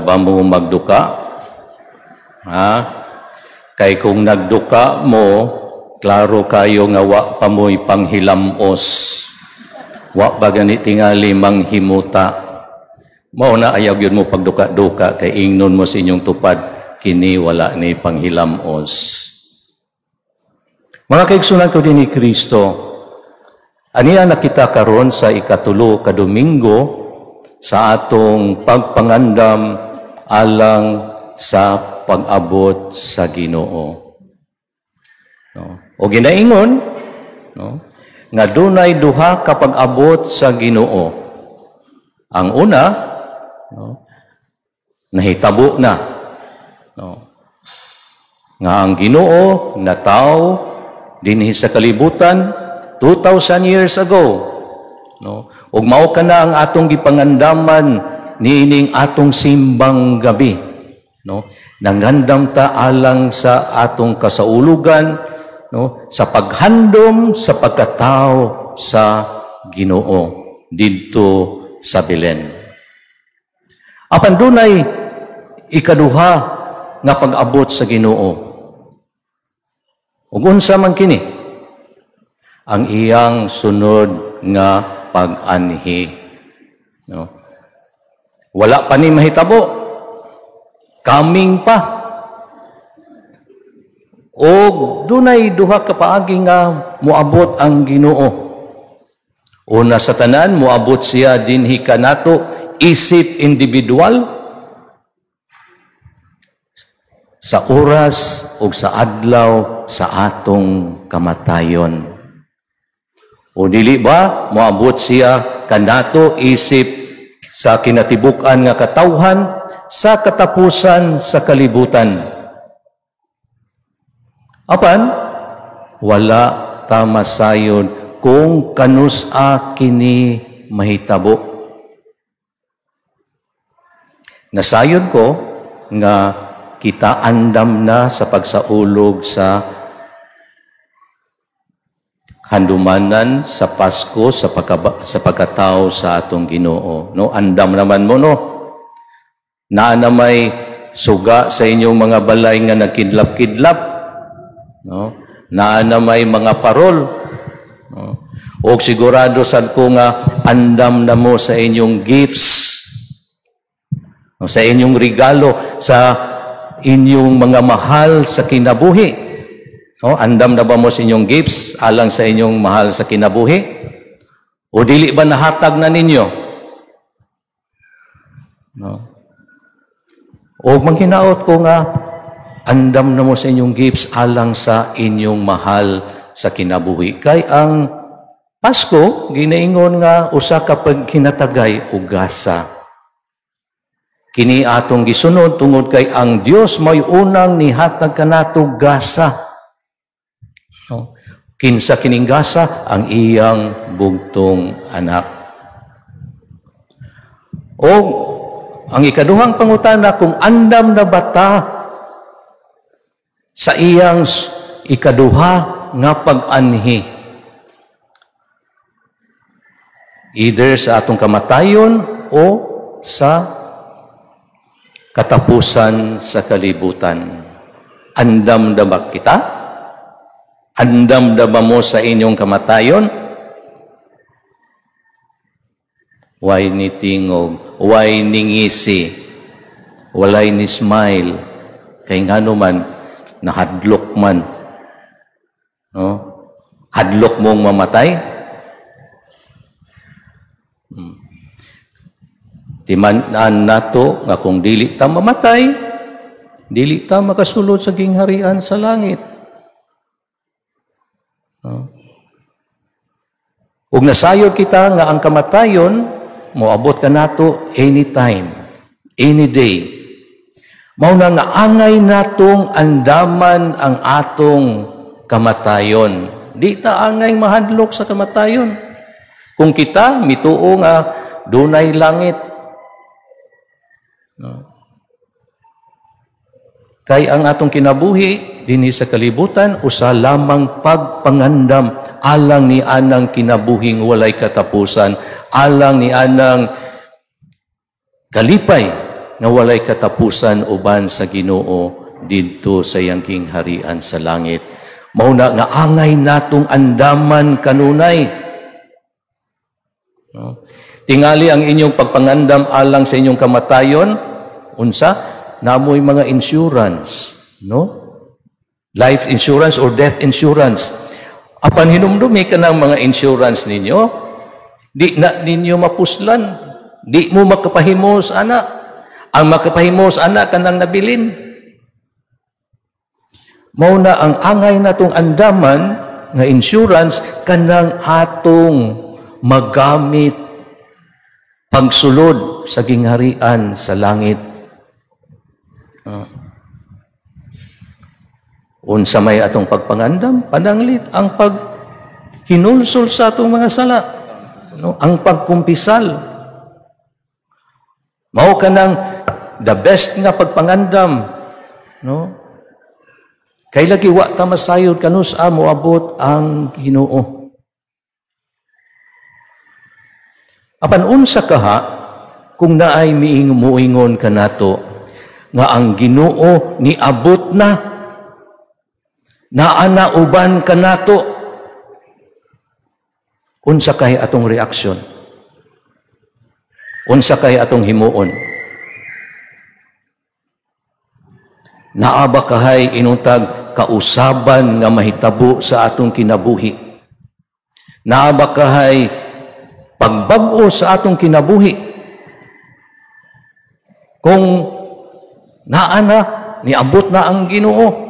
ba mo magduka? Ha? Kay kung nagduka mo, klaro kayo nga wa pa mo'y panghilamos. Wa pa gani tingali manghimuta. Mao na ayaw gyud mo pagduka-duka kay ingnon mo sa inyong tupad, kini wala ni panghilamos. Mga kaigsunan ko din ni Kristo, aniya nakita karon sa 3 ka Domingo sa atong pagpangandam alang sa pag-abot sa Ginoo. No? O ginaingon, no, nga dunay duha ka pag-abot sa Ginoo. Ang una, no, nahitabo na, no, nga ang Ginoo nataw dinhi sa kalibutan 2,000 years ago, no? Ug mao kana ang atong gipangandaman niining atong simbang gabi, no? Nangandam ta alang sa atong kasaulugan, no, sa paghandom sa pagkatao sa Ginoo didto sa Belen. Apan dunay ikaduha nga pag-abot sa Ginoo. Ug unsa man kini? Ang iyang sunod nga pag-anhi, no? Wala pa ni mahitabo. Coming pa. Og dunay duha ka paagi nga moabot ang Ginoo. Una sa tanan, moabot siya dinhi kanato isip individual sa oras ug sa adlaw sa atong kamatayon. O dili ba moabot siya kanato isip sa kinatibuk-an nga katawhan sa katapusan sa kalibutan? Apan wala ta masayod kung kanus-a kini mahitabo. Nasayod ko nga kita andam na sa pagsaulog sa handumanan sa Pasko sa pagkatao sa atong Ginoo. No, andam naman mo, no. Naa na may suga sa inyong mga balay nga nagkidlap-kidlap, no? Naa na may mga parol, no? Og sigurado sad ko nga andam na mo sa inyong gifts, no, sa inyong regalo, sa inyong mga mahal sa kinabuhi. No, andam na ba mo sa inyong gifts alang sa inyong mahal sa kinabuhi? O dili ba nahatag na ninyo? No? O manghinaot ko nga andam na mo sa inyong gifts alang sa inyong mahal sa kinabuhi. Kay ang Pasko, ginaingon nga usa ka paghinatagay og gasa. Kini atong gisunod tungod kay ang Dios may unang nihatag kanato gasa. No? Kinsa kining gasa? Ang iyang bugtong anak. O ang ikaduhang pangutana, kung andam na bata sa iyang ikaduha nga pag-anhi, either sa atong kamatayon o sa katapusan sa kalibutan. Andam na ba kita? Andam na ba mo sa inyong kamatayon? Why ni tingog? Why ni ngisi? Walay ni smile? Kay ngano man, nahadlok man. No? Hadlok mong mamatay? Timan-an nato nga kung dili ta mamatay, dili ta makasulod sa gingharian sa langit. No? Ug nasayod kita nga ang kamatayon moabot kanato anytime, any day. Mao na nga angay natong andaman ang atong kamatayon. Di ta angay mahadlok sa kamatayon. Kung kita mituo nga dunay langit. No? Kay ang atong kinabuhi dinhi sa kalibutan usa lamang pagpangandam alang ni anang kinabuhing walay katapusan, alang ni anang kalipay nga walay katapusan uban sa Ginoo didto sa iyang gingharian sa langit. Mao na nga angay natong andaman kanunay. No? Tingali ang inyong pagpangandam alang sa inyong kamatayon, unsa? Namoy mga insurance, no? Life insurance or death insurance. Apan hinumdumi ka ng mga insurance ninyo, di na ninyo mapuslan, di mo makapahimos ana. Ang makapahimos ana kanang nabilin. Mao na ang angay natong andaman nga insurance kanang atong magamit pagsulod sa gingharian sa langit. Unsa may atong pagpangandam, pananglit ang paghinulsol sa atong mga sala, no? Ang pagkumpisal. Mao kanang the best nga pagpangandam, no? Kay lagi wa ta masayod kanus-a moabot ang Ginoo. Apan unsa kaha kung naay miing muingon kanato nga ang Ginoo niabot na, naa na uban kanato, unsa kay atong reaksyon? Unsa kay atong himuon? Naa ba kahay inuntag kausaban nga mahitabo sa atong kinabuhi? Naa ba kahay pagbag-o sa atong kinabuhi? Kung naa na, niabot na ang Ginoo.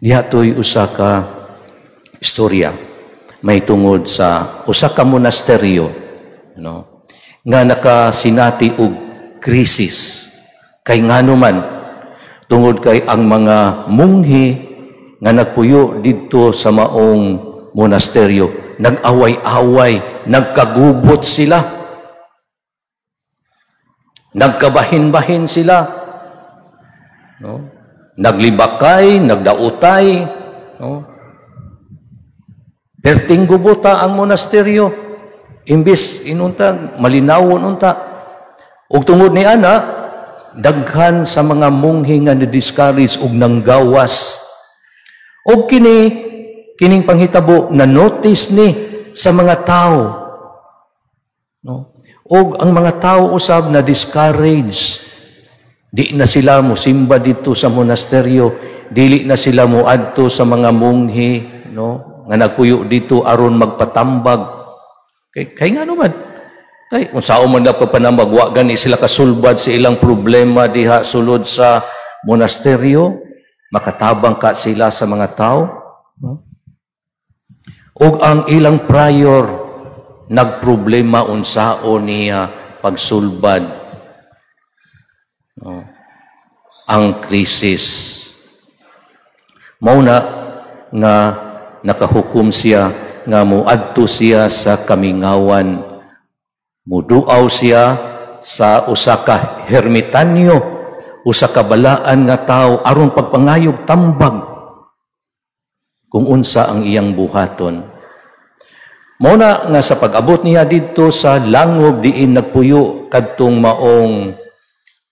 Diha to'y usa ka istorya may tungod sa usa ka monasteryo, no, nga nakasinati og krisis. Kay ngano man, tungod kay ang mga munghi nga nagpuyo didto sa maong monasteryo, nag-away-away, nagkagubot sila, nagkabahin-bahin sila, no? Naglibakay, nagdautay, no? Perting gubota ang monasteryo, imbis inunta malinawon unta. Ug tungod ni ana, daghan sa mga munghi nga ni-discourage ug nanggawas. Og kining panghitabo na notice ni sa mga tao, no? Og ang mga tao usab na discourage, di na sila mosimba didto sa monasteryo, dili na sila moadto sa mga munghi, no, nga nagpuyo dito aron magpatambag. Kay nga naman, kay unsaon man na pagpanambag, wa gani sila kasulbad sa ilang problema diha sulod sa monasteryo, makatabang ka sila sa mga tao, no? Og ang ilang prior nagproblema unsaon niya pagsulbad, no, ang krisis. Mao na nga nakahukom siya nga muadto siya sa kamingawan, muduaw siya sa usa ka hermitanyo, usa ka balaan nga tawo aron pagpangayog tambag kung unsa ang iyang buhaton. Mao na nga sa pag-abot niya didto sa langob diin nagpuyo kadtong maong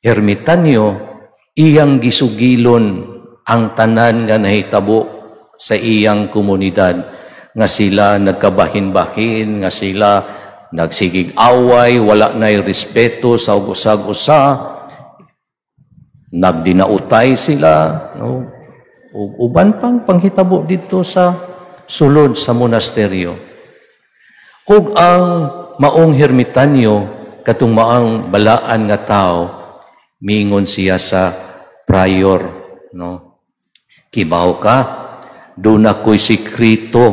ermitanyo, iyang gisugilon ang tanan nga nahitabo sa iyang komunidad, nga sila nagkabahin-bahin, nga sila nagsigig away, wala na'y respeto sa usag-usa, nagdinautay sila, no? Ug uban pang panghitabo didto sa sulod sa monasteryo. Ug ang maong hermitanyo, katong maong balaan nga tao, miingon siya sa prior, no? Kibaw ka, doon ako'y sikreto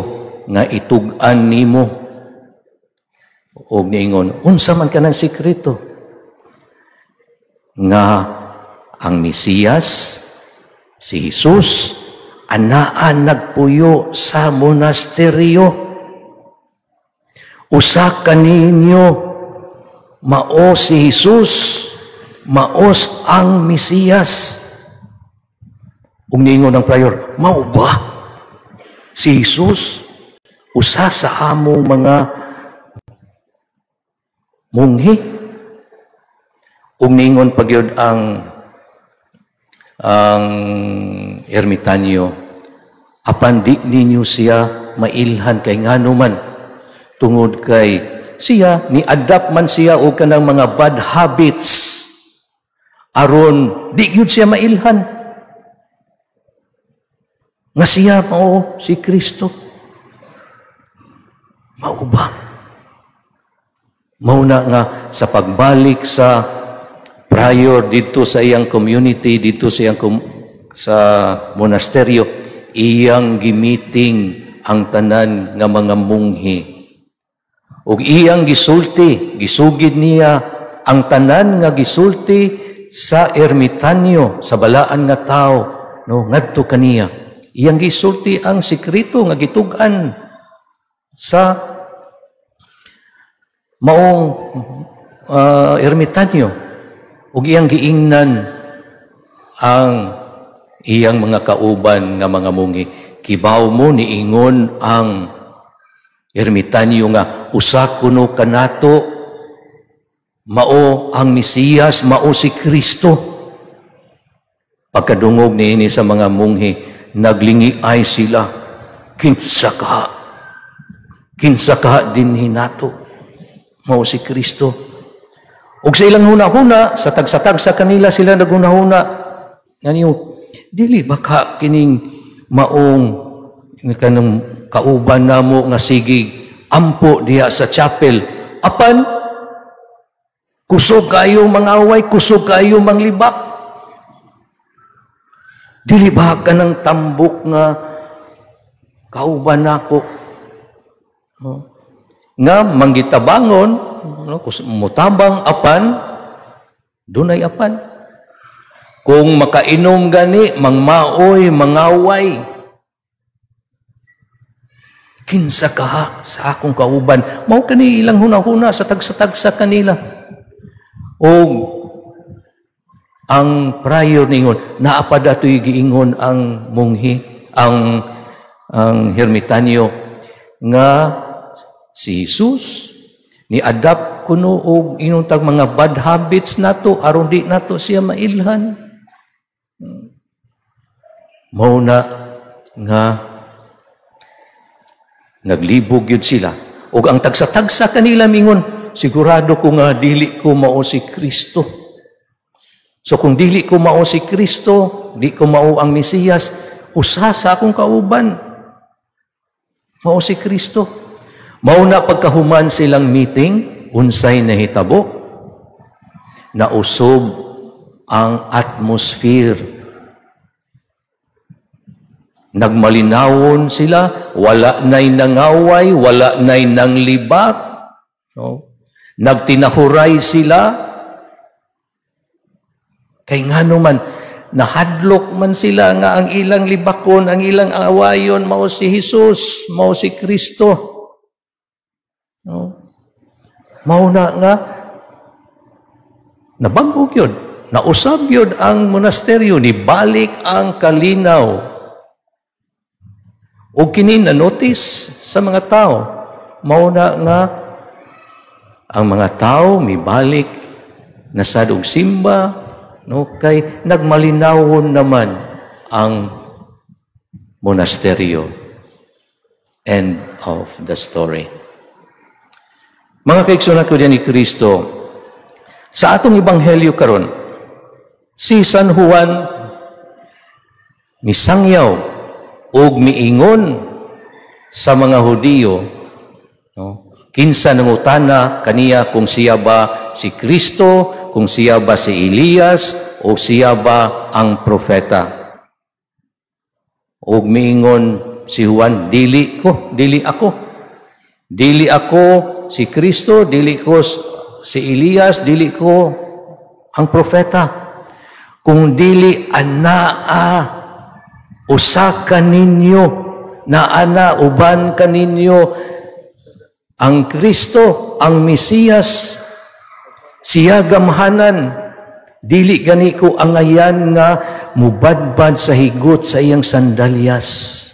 nga itug-an nimo. Og niingon, unsa man ka ng sikreto? Nga ang Mesiyas, si Jesus, anaa nagpuyo sa monasteryo. Usa kaninyo mao si Jesus, maos ang Mesiyas. Ug niingon ang prior, mao ba si Jesus usa sa among mga munghi. Ug ningon pagyud ang ermitanyo, apan di ninyo siya mailhan kay ngano man, tungod kay siya ni adapt man siya og kanang mga bad habits aron di gyud siya mailhan nga siya mao si Kristo. Mao ba? Mao na nga sa pagbalik sa prior dito sa iyang community, dito sa iyang sa monasteryo, iyang gimiting ang tanan nga mga munghi. Ug iyang gisulti, gisugid niya ang tanan nga gisulti sa ermitanyo, sa balaan nga tao, no, ngadto kaniya. Iyang gisulti ang sekreto nga gitug-an sa maong ermitanyo, ug iyang giingnan ang iyang mga kauban nga mga munghi, "Kibaw mo, niingon ang ermitanyo nga usa kuno kanato mao ang Mesiyas, mao si Kristo." Pagkadungog niini sa mga munghi, naglingi ay sila. "Kinsa ka? Kinsa ka dinhi nato? Mao si Kristo?" Ug sa ilang huna-huna, sa tagsa-tagsa kanila sila naghuna-huna. Ngani, dili ba ka kining maong kanang kauban namo nga sige ampo diha sa chapel? Apan kusog kayo mangaway, kusog kayo manglibak. Dili ba kanang tambok nga kauban nako? No? Nga manggitabangon, no, mutabang, apan dunay apan. Kung makainom gani, mangmaoy, mangaway. Kinsa ka sa akong kauban? Mao kani ilang hunahuna sa tagsa-tagsa kanila. O ang prior ningon, naa pa dato'y giingon ang munghi, ang ermitanyo nga si Jesus ni adapt kuno og ingon tag mga bad habits nato aron di nato siya mailhan. Mao na nga naglibog yun sila. Ug ang tagsa-tagsa kanila mingon, "Sigurado ko nga dili ko mao si Kristo. So kung dili ko mao si Kristo, di ko mao ang Mesiyas, usa sa akong kauban mao si Kristo." Mao na pagkahuman silang meeting, unsay nahitabo? Nausob ang atmosphere. Nagmalinawon sila, wala na'y nangaway, wala na'y nanglibak. No? Nagtinahuray sila. Kay ngano man, nahadlok man sila nga ang ilang libakon, ang ilang awayon, mao si Jesus, mao si Kristo. No? Mao na nga, nabag-o yun, nausab yun ang monasteryo, nibalik ang kalinaw. O kini na notice sa mga tao, mao na nga ang mga tao mibalik na sad og simba, no, kay nagmalinawon naman ang monasteryo. End of the story. Mga kaigsuonan ko ni Kristo, sa atong ebanghelyo karon, si San Juan misangyaw ug miingon sa mga Hudiyo, no, kinsa nangutana kaniya kung siya ba si Kristo, kung siya ba si Elias o siya ba ang propeta. Ug miingon si Juan, "Dili ko, dili ako. Dili ako si Kristo, dili ko si Elias, dili ko ang propeta. Kung dili anaa usa kaninyo, naana uban kaninyo ang Kristo, ang Mesiyas, siya gamhanan, dili gani ko angayan nga mubadbad sa higot sa iyang sandalyas."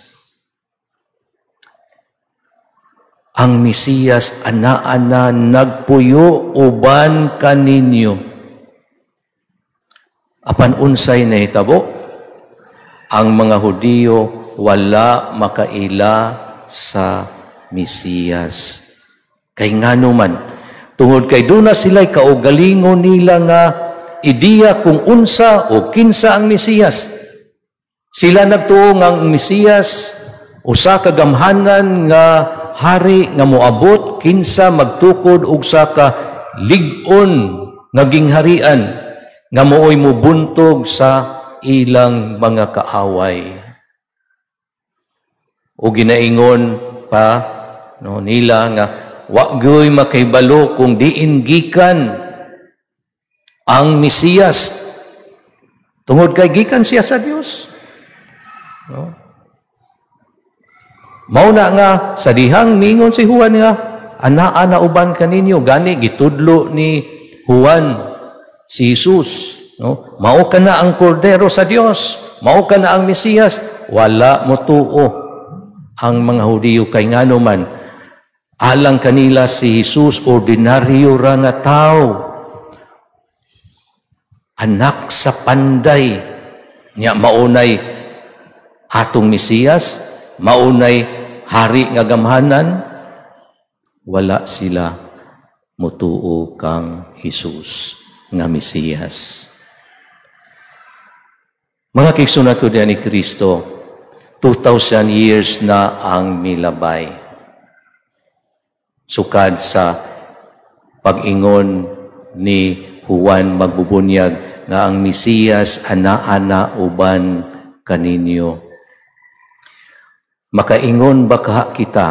Ang Mesiyas anaa na nagpuyo uban kaninyo. Apan unsay nahitabo? Ang mga Hudiyo wala makaila sa Mesiyas. Kay ngano man, tungod kay duna sila'y kaugalingon nila nga ideya kung unsa o kinsa ang Mesiyas. Sila nagtuo nga ang Mesiyas usa ka gamhanan nga hari nga moabot kinsa magtukod og usa ka lig-on nga gingharian nga mooy mubuntog sa ilang mga kaaway. O ginaingon pa, no, nila nga wa gyoy makahibalo kung diin gikan ang Mesiyas tungod kay gikan siya sa Dios. No? Mao na nga sa dihang mingon si Juan nga anaa na uban kaninyo, gani gitudlo ni Juan si Jesus, no? Mao ka na ang kordero sa Dios, mao ka na ang Mesiyas. Wala motuo ang mga Hudiyo kay ngano man alang kanila si Jesus ordinaryo ra nga tawo, anak sa panday nya, maunay atong Mesiyas, maunay hari nga gamhanan. Wala sila mutuo kang Jesus nga Mesiyas. Mga kaigsuonan ko ni Kristo, 2,000 years na ang milabay sukad sa pag-ingon ni Juan Magbubunyag nga ang Mesiyas anaa-na uban kaninyo. Makaingon ba ka kita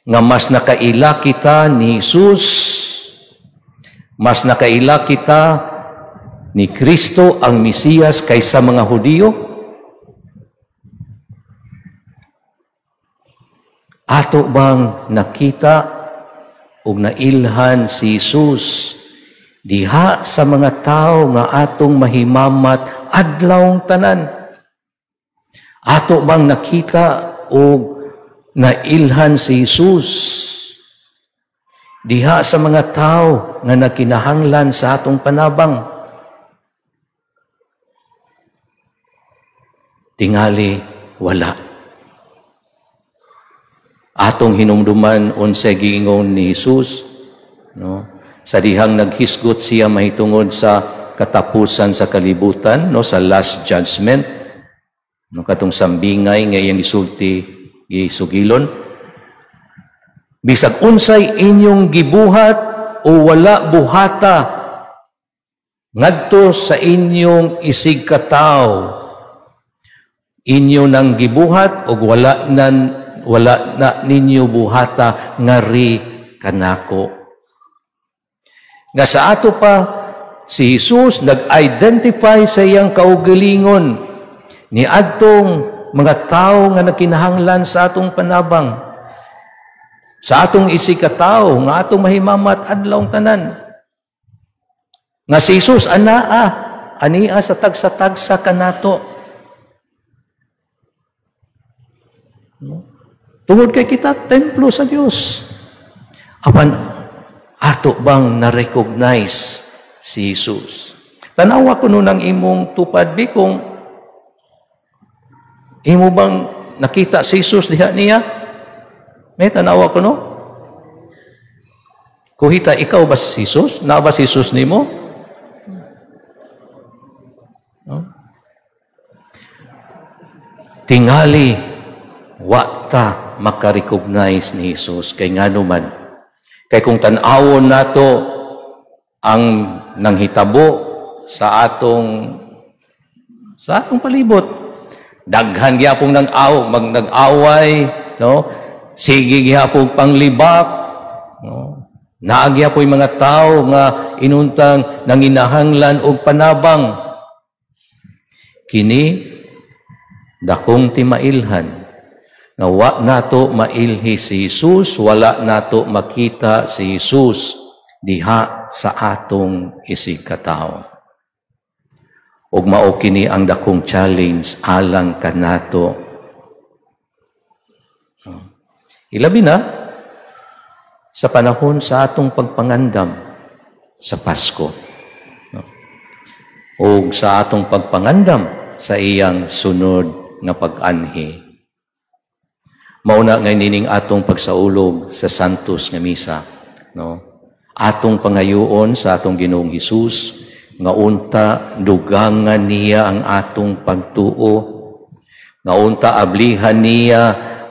nga mas nakaila kita ni Jesus, mas nakaila kita ni Kristo ang Mesiyas kaysa mga Hudiyo? Ato bang nakita ug nailhan si Jesus diha sa mga tao nga atong mahimamat adlawng tanan? Ato bang nakita og nailhan si Jesus diha sa mga tao nga nagkinahanglan sa atong panabang? Tingali wala. Atong hinumduman unsay giingon ni Jesus, no? Sa dihang naghisgot siya mahitungod sa katapusan sa kalibutan, no, sa last judgment, no, katong sambingay nga iyang gisulti gisugilon, bisag unsay inyong gibuhat o wala buhata ngadto sa inyong isig katawo, inyo nang gibuhat og wala na ninyo buhata ngari kanako. Nga sa ato pa si Jesus nag-identify sa iyang kaugalingon ni adtong mga tao nga nagkinahanglan sa atong panabang, sa atong isig katawo nga atong mahimamat adlawng tanan. Nga si Jesus anaa ania sa tagsa-tagsa kanato. No? Tungod kay kita templo sa Dios. Apan ato bang na-recognize si Jesus? Tanawa kuno ng imong tupad bi kung imo bang nakita si Jesus diha niya? May tanawa kuno? Kuhita, ikaw ba si Jesus? Na ba si Jesus nimo? No? Tingali wa ta makarecognize ni Jesus kay ngano man. Kay kung tan-awon nato ang nanghitabo sa atong palibot, daghan gyapon nang nag-away, no? Sige gyapon panglibak, no? Naa gyapoy mga tao nga inuntang nanginahanglan og panabang. Kini dakong timailhan nga wa nato mailhi si Jesus, wala nato makita si Jesus diha sa atong isig katawo. Ug mao kini ang dakong challenge alang kanato. Ilabi na Sa panahon sa atong pagpangandam sa Pasko, no? O sa atong pagpangandam sa iyang sunod nga pag-anhi. Mauna nga nining atong pagsaulog sa Santos nga Misa, no? Atong pangayoon sa atong Ginoong Hesus nga unta dugangan niya ang atong pagtuo, nga unta ablihan niya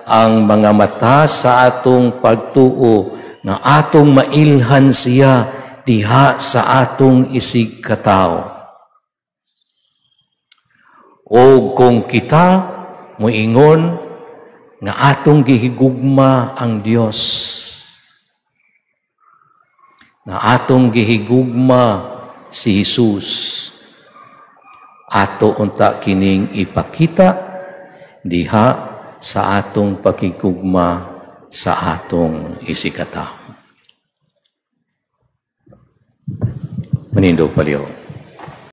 ang mga mata sa atong pagtuo, nga atong mailhan siya diha sa atong isig katawo. O kung kita moingon nga atong gihigugma ang Dios, nga atong gihigugma si Jesus, ato unta kining ipakita diha sa atong pakigugma sa atong isigkatawo. Manindog palihog.